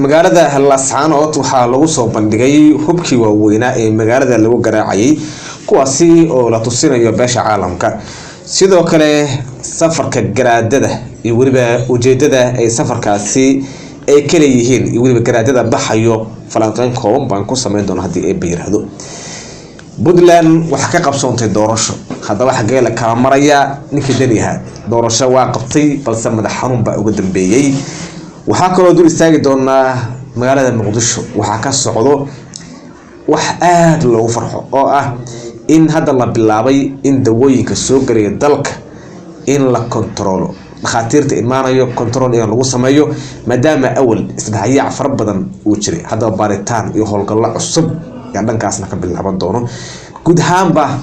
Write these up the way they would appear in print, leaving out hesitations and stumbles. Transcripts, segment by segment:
Magaalada Laascaanood waxaa lagu soo bandhigay hubkii waaweynaa ee magaalada lagu garaacayay, kuwaasi oo la tusinayo beesha caalamka. Sidoo kale safarka garaadada iyo weliba ujeedada ay safarkaasi ay ka leeyihiin iyo weliba garaadada baxayo, falanqeyn kooban baan ku sameyn doona haddii Eebba yiraahdo. Puntland waxaa ka qabsoontay doorasho. Haddaba xaggee la kala marayaa? Ninkii Deni ahaa doorasho waa qabtay, balse madax xanuun baa uga dambeeyey. Waxaa kaloo dul istaagi doonaa magaalada Muqdisho waxaa ka socdo wax aada loogu farxo, oo ah in hadda la bilaabay in dawooyinka soo gelaya dalka in la kontaroolo, dhakhaatiirta imaanayo control in lagu sameeyo, maadaama awal isdhexyaac fara badan uu jiray. Haddaba baaritaan iyo howlgallo cusub yaa dhankaasna ka bilaaban doono. Guud ahaanba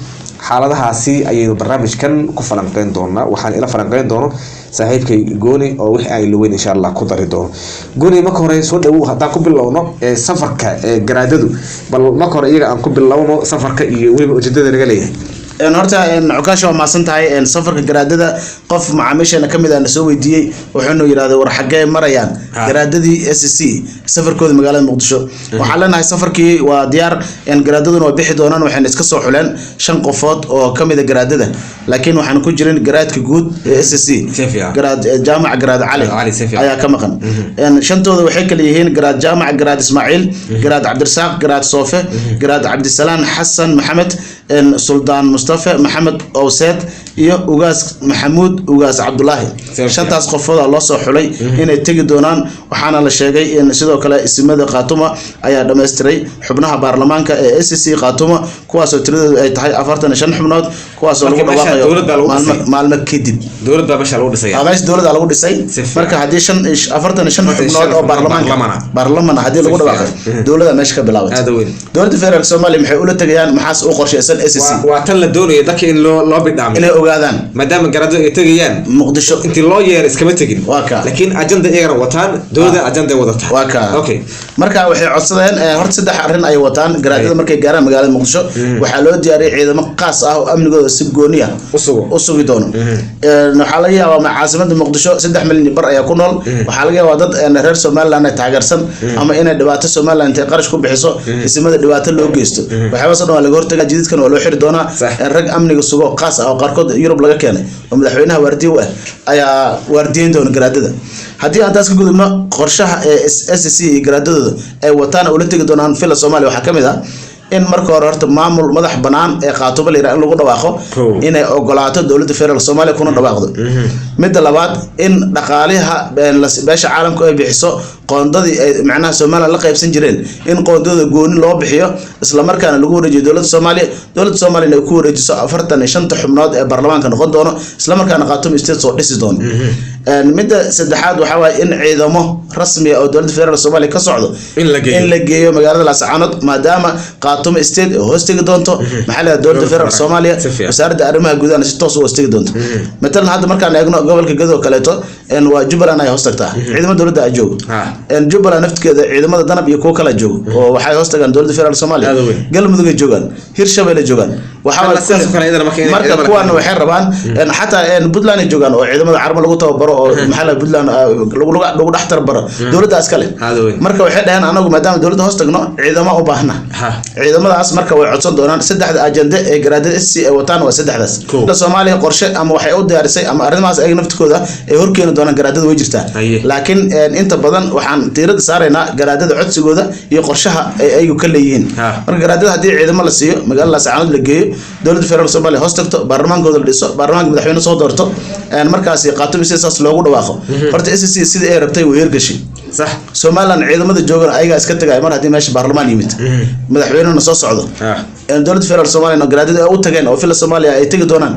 xaaladahaasi ayaynu barnaamijkan ku falanqeyn doonaa. Waxaan ila falanqeyn doono saaxiibkay Gooni, oo wixii ay luweyn insha Allah ku dari doono. Gooni, marka hore soo dhawow. Haddaan ku bilowno safarka garaadadu, bal marka hore iyaga aan ku bilowno safarka iyo weliba ujeedada laga leeyahay. Horta Cukaasha, waa mahadsan tahay. Safarka garaadada, qof macaamiisheena kamid ah na soo weydiiyey, wuxuuna yidhahday: "War xaggee marayaan garaadadii SSC, safarkooda magaalada Muqdisho?" Waxaan leenahay safarkii waa diyaar, garaadaduna waa bixi doonaan. Waxayna iska soo xuleen shan qofood oo kamid a garaadada, laakiin waxaan ku jirin garaadka guud ee SSC, Garaad Jaamac Garaad Cali ayaa ka maqan. Shantooda waxay kala yihiin Garaad Jaamac Garaad Ismaaciil, Garaad Cabdirasaaq Garaad Soofe, Garaad Cabdisalaan Xasan Maxamed, Suldaan Mustafa Maxamed Owseed iyo Ugaas Maxamuud Ugaas Cabdulaahi. Shantaas qofooda loo soo xulay inay tegi doonaan. Waxaana la sheegay in sidoo kale isimada Khaatuma ayaa dhammaystiray xubnaha baarlamaanka ee SSC Khaatuma, kuwaasoo tiradoodu ay tahay 45 xubnood, kuwaasoo lagu dhawaaqayo maalmo kadib. Dowlad baa meesha lagu dhisay. Meesha dowladda lagu dhisay. Marka haddii shan 45 xubnood oo baarlamaanka baarlaman haddii lagu dhawaaqay, dowladda meesha ka bilaabatay. Dowladda federaalk Soomaaliya maxay ula tegayaan? Maxaas u qorshaysan SSC? Waa tan la doonaya dadka in loo bidhaamiyo, inay ogaadaan maadaama garaadada ay tegayaan Muqdisho. Intii loo yeero iskama tegin. Waa ka. Laakiin ajanda iyagana wataan, dowladda ajanda wadataa. Waa ka. Marka waxay codsadeen, horta saddex arrin ay wataan garaadada. Markay gaaraan magaalada Muqdisho, waxaa loo diyaariyay ciidamo qaas ah oo amnigooda si gooni ah u sugi doono. Waxaa laga yaabaa caasimada Muqdisho 3.5 milyan ayaa ku nool. Waxaa laga yaabaa dad reer Somaliland ay taageersan ama inay dhibaato Somaliland intay qarash ku bixiso isimada dhibaato loo geysto. Waxyaabahaas oo dhan waa laga hortagaa, jididkan waa loo xiri doonaa. Rag amniga sugo qaas ah oo qaarkood Yurub laga keenay oo madaxweynaha waardiye u ah ayaa waardiyeyn doona garaadada. Haddii aan taas ka gudubno, qorshaha ee SSC iyo garaadadooda ay wataan ula tegi doonaan Villa Soomaaliya waxaa kamid ah in marka hore horta maamul madax banaan ee Khaatumo la yiraahdo in lagu dhawaaqo, inay ogolaato dowladda federaalk Soomaaliya kuna dhawaaqdo. Midda labaad, in dhaqaaliha beesha caalamku ay bixiso, qoondadii ay macnaha Somaliland la qaybsan jireen, in qoondada gooni loo bixiyo, islamarkaana lagu wareejiyo dowladda Soomaaliya, dowladda Soomaaliyana ay ku wareejiso 45-ta xubnood ee baarlamaanka noqon doono, islamarkaana Khaatumo State soo dhisi doono. Midda saddexaad waxaa waaye in ciidamo rasmi ah oo dowladda federaalk Soomaaliya ka socdo in la geeyo magaalada Laascaanood, maadaama Khaatumo State ay hoos tegi doonto, maxaa la dowladda federaalk Soomaaliya, wasaaradda arrimaha gudahana si toos u hoos tegi doonto. Matalan hadda markaan eegno gobolka Gedo kaleeto, waa Jubbaland ay hoos tagtaa, ciidamo dowladda ay joogo. Jubbaland naftigeeda ciidamada Danab iyo kuwo kala joogo oo waxay hoos tagaan dowladda federaalk Soomaaliya. Galmudug ay joogaan, Hirshabelle joogaan. Marka kuwan waxay rabaan xataa Puntland ay joogaan oo ciidamada Carmo lagu tababaro oo maxaa la Puntland lagu dhex tababaro dowladda iskale. Marka waxay dhaheen: "Anagu maadaama dowladda hoos tagno, ciidamo u baahna." Ciidamadaas marka way codsan doonaan. Saddexda ajende ee garaadada SC ay wataan waa saddexdaas. Soomaaliya qorshe ama waxay u diyaarisay ama arrimahaas ayaga naftikooda ay horkeeni doonaan garaadada way jirtaa, laakiin inta badan waxaan diiradda saaraynaa garaadada codsigooda iyo qorshaha ay ayagu ka leeyihiin. Marka garaadada haddii ciidamo la siiyo, magaalada Laascaanood la geeyo, dowladda federaalk Soomaaliya hoos tagto, baarlamaankooda la dhiso, baarlamaanka madaxweyne soo doorto, markaasi Khaatumo si saas loogu dhawaaqo, horta SSC sidii ay rabtay way hirgashay. Somaliland ciidamada joogan ayagaa iska tagay mar haddii meesha baarlamaan yimid, madaxweynena soo socdo, dowladda federaalk Soomaaliya garaadada ay u tageen oo Villa Soomaaliya ay tegi doonaan.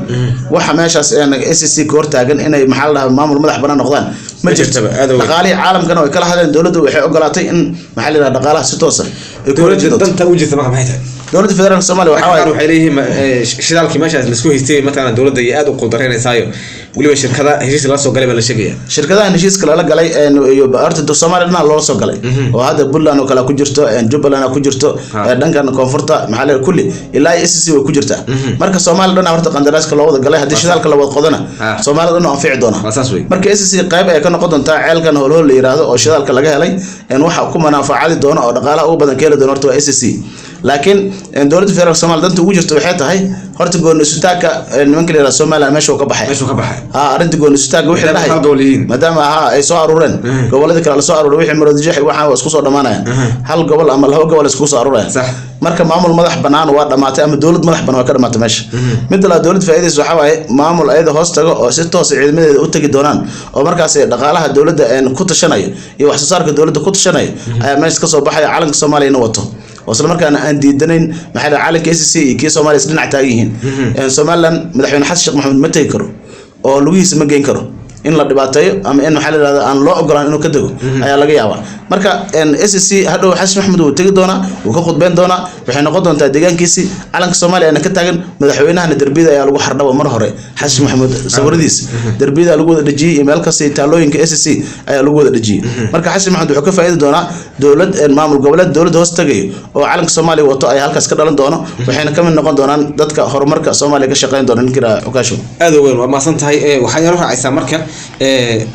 Waxa meeshaas SSC ka hortaagan inay, maxaa la dhahaa, maamul madax banaan noqdaan ma jirto. Dhaqaalihii caalamkana way kala hadleen, dowladdu waxay ogolaatay in, maxaa la yidhaha, dhaqaalaha si toosa ay ku wareeji doonto. Danta u jirta marka maxay tahay? Dowladda federaalk Soomaaliya waxaa waaye waxay leeyihiin shidaalkii meeshaas laisku haystay mataqaana dowladda iyo aad u qudareynaysayo, weliba shirkada heshiis lala soo galay baa la sheegaya. Shirkadahan heshiiska lala galay iyo horta Soomaaliya dhinac loola soo galay oo hadda Puntland oo kale ku jirto, Jubbaland ku jirto, dhankan koonfurta, maxaa la kulli. Kulli ilaa SSC way ku jirtaa. Marka Soomaaliya dhan horta qandaraaska loo wada galay, haddii shidaalka la wada qodana Soomaalida dhan oo anfici doona. Waa saas wey. Marka SSC qayb ay ka noqon doontaa ceelkan Holhol la yiraahdo oo shidaalka laga helay, waxa ku manaafaacadi doona oo dhaqaalaha ugu badan ka heli doona horta waa SSC. Laakiin dowladda federaalka Soomaaliya danta ugu jirto waxay tahay horta gooni isutaagka nimanka la yiraahdo Somaliland meesha uu ka baxay. Meeshuu ka baxay. Ha, arrinta gooni isutaagga wixii la Maadaama dhahay hal gobol yihiin. Maadaama ha ay soo aruureen goboladii kale la soo aruuray, wixii Maroodijeex waxaan waa isku soo dhamaanayaan, hal gobol ama laba gobol isku soo aruurayaan. Marka maamul madax banaan waa dhamaatay ama dowlad madax banaan waa ka dhamaatay meesha. Midda labaad, dowlad faa'iidaysa waxaa waaye maamul ayada hoos tago oo si toos ah ciidamadeeda u tagi doonaan oo markaas dhaqaalaha dowladda ku tashanayo iyo wax soo saarka dowladda ku tashanayo ayaa meesha ka soo baxaya, calanka Soomaaliya wato oo isla markaana aan diidanayn. Maxaa la calanka SSC iyo kii Soomaaliya is dhinac taagan yihiin. Somaliland madaxweyne Xasan Sheekh Maxamuud ma tagi karo oo lugihiisa ma geyn karo, in la dhibaateeyo ama in maxaa la yidhahdaa aan loo ogolaan inuu ka dego ayaa laga yaabaa. Marka SSC hadhow Xasan Maxamuud wuu tegi doonaa, wuu ka khudbeyn doonaa, waxay noqon doontaa deegaankiisii, calanka Soomaaliya ayna ka taagan, madaxweynahana derbiyada ayaa lagu xardhaba. Mar hore Xasan Maxamuud sawiradiis derbiyada lagu wada dhejiyey iyo meel kasta iyo taalooyinka SSC ayaa lagu wada dhejiyey. Marka Xasan Maxamuud wuxuu ka faa'iidi doonaa dowlad maamul goboleed dowladda hoos tagayo oo calanka Soomaaliya wato ayaa halkaas ka dhalan doono, waxayna ka mid noqon doonaan dadka horumarka Soomaaliya ka shaqeyn doona ninkii Cukaasho. Aad u weyn, waa mahadsan tahay. Waxaa inoo raacaysaa marka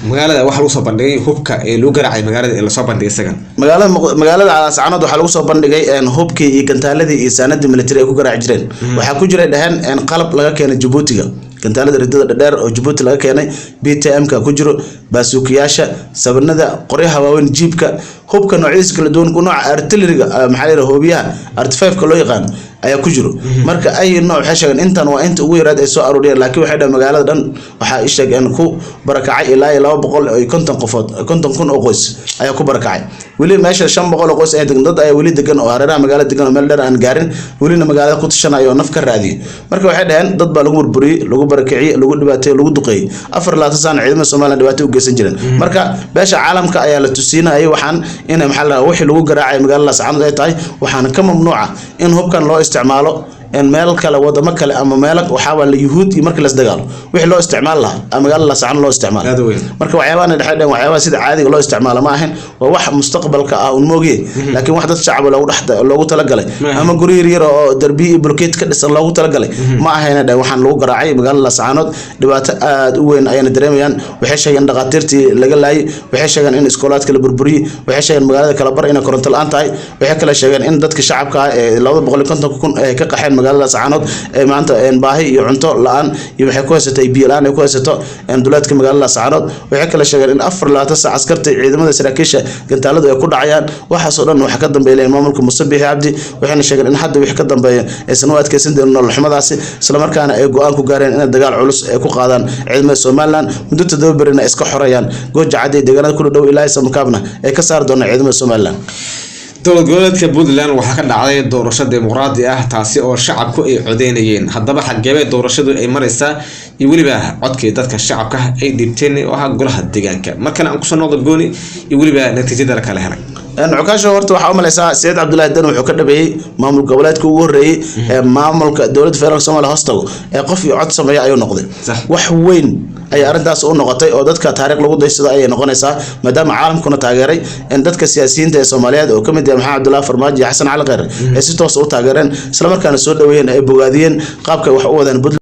magaalada waxaa lagu soo bandhigay hubka ee lagu garaacay magaalada ee lasoo bandhigay isagan. Magaalada magaalada Laascaanood waxaa lagu soo bandhigay hubkii iyo gantaaladii iyo saanadii military ay ku garaaci jireen. Waxaa ku jiray dheheen qalab laga keenay Jabuutiga, gantaalada ridada dhadheer oo Jabuuti laga keenay, BTM-ka ku jiro, baasuukiyaasha, sabanada, qoryaha waaweyn, jiibka, hubka noocyadiisa kala duwan, nooca artilleryga, maxaa la yidhaha, hoobiyaha artifiveka loo yaqaano ayaa ku jiro. Marka ay nooc waxay sheegeen intan waa inta ugu yaraad ay soo aruuriyeen, laakiin waxay dhaheen magaalada dhan waxaa ii sheegeen ku barakacay ilaa iyo 250 qofood, 50,000 oo qoys ayaa ku barakacay. Weli meesha 500 oo qoys ayaa degan, dad ayaa weli degan oo hareeraha magaalada degan oo meel dheer aan gaarin, welina magaalada ku tashanayo oo naf ka raadiyay. Marka waxay dhaheen dad baa lagu burburiyey, lagu barakiciyey, lagu dhibaateeyey, lagu duqeeyey, 24 sano ciidamada Soomaaliya dhibaato u geysan jireen. Marka beesha caalamka ayaa la tusiinayay waxaan in maxaa la dhahaa wixii lagu garaacay magaalada Laascaanood ay tahay, waxaana ka mamnuuca in hubkan loo isticmaalo in meel kale, wadamo kale ama meel waxaa waa la yuhuud iyo markii las dagaalo wixii loo isticmaali lahaa magaalada Laascaanood loo isticmaalo. Aad u weyn. Marka waxyaabahan dhexe dheen waxyaabaha sida caadiga loo isticmaalo ma ahayn, waa wax mustaqbalka ah un moogiye, laakiin wax dad shacab loogu dhex loogu talagalay Ma ahayn. ama guryo yar yar oo darbiye iyo bulkeet ka dhisan loogu talagalay ma ahayna dheh. Waxaan lagu garaacay magaalada Laascaanood dhibaato aad u weyn ayayna dareemayaan. Waxay sheegeen in dhakhaatiirtii laga laayay, waxay sheegeen in iskoolaadka la burburiyey, waxay sheegeen magaalada kala bar inay koronto la'aan tahay, waxay kale sheegeen in dadka shacabka ah ee 250,000 ay ka qaxeen magaalada Laascaanood ee maanta baahi iyo cunto la'aan iyo waxay ku haysatay biyo la'aan ay ku haysato duleedka magaalada Laascaanood. Waxay kale sheegeen in 24 saac askarta ciidamada saraakiisha gantaaladu ay ku dhacayaan. Waxaasoo dhan waxa ka dambeeyay maamulka Muuse Biixi Cabdi, waxayna sheegeen in hadda wixii ka dambeeya aysan u adkeysan doonin nolol xumadaasi, isla markaana ay go'aan ku gaareen inay dagaal culus ay ku qaadaan ciidamada Somaliland, muddo 7 berina ay iska xoreeyaan Gooja Cadde iyo deegaanada ku dhow ilaa Samakaabna ay ka saari doonaan ciidamada Somaliland. Dowlad goboleedka Puntland waxaa ka dhacday doorasho dimuqraadi ah, taasi oo shacabku ay codeynayeen. Haddaba xageebee doorashadu ay mareysaa iyo weliba codkii dadka shacabka ay dhiibteen oo ahaa golaha deegaanka? Mar kale aan kusoo noqdo Gooni iyo weliba natiijada la kala helay. Cukaasho, horta waxaa u malaysaa Saciid Cabdullaahi Dan wuxuu ka dhabeeyey maamul goboleedka ugu horreeyey ee maamulka dowladda federaalka Soomaaliya hoos tago ee qof iyo cod sameeya ayuu noqday. Wax weyn ayay arrintaas u noqotay oo dadka taariikh lagu daysado ayay noqonaysaa, maadaama caalamkuna taageeray in dadka siyaasiyiinta ee Soomaaliyeed oo kamid yahay Maxamed Cabdullaahi Farmaajo iyo Xasan Cali Kheyr ay si toos u taageereen, isla markaana soo dhaweeyeen, ay bogaadiyeen qaabka ay wax u wadeen Puntland.